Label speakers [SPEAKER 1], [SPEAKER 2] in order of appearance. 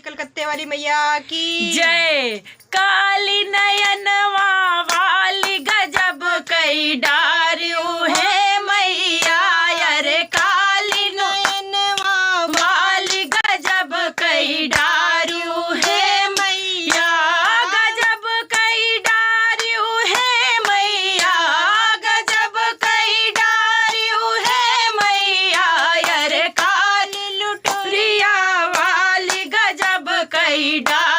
[SPEAKER 1] कलकत्ते वाली मैया की
[SPEAKER 2] जय। काली नयनवा वाली गजब कई डारियो है मैया। अरे काली
[SPEAKER 1] नयनवा
[SPEAKER 2] वाली गजब कई डारियो है मैया। गजब कई डारियो है मैया। गजब कई डारियो है मैया। अरे काली लुटुरिया वाली गजब कई डारियो।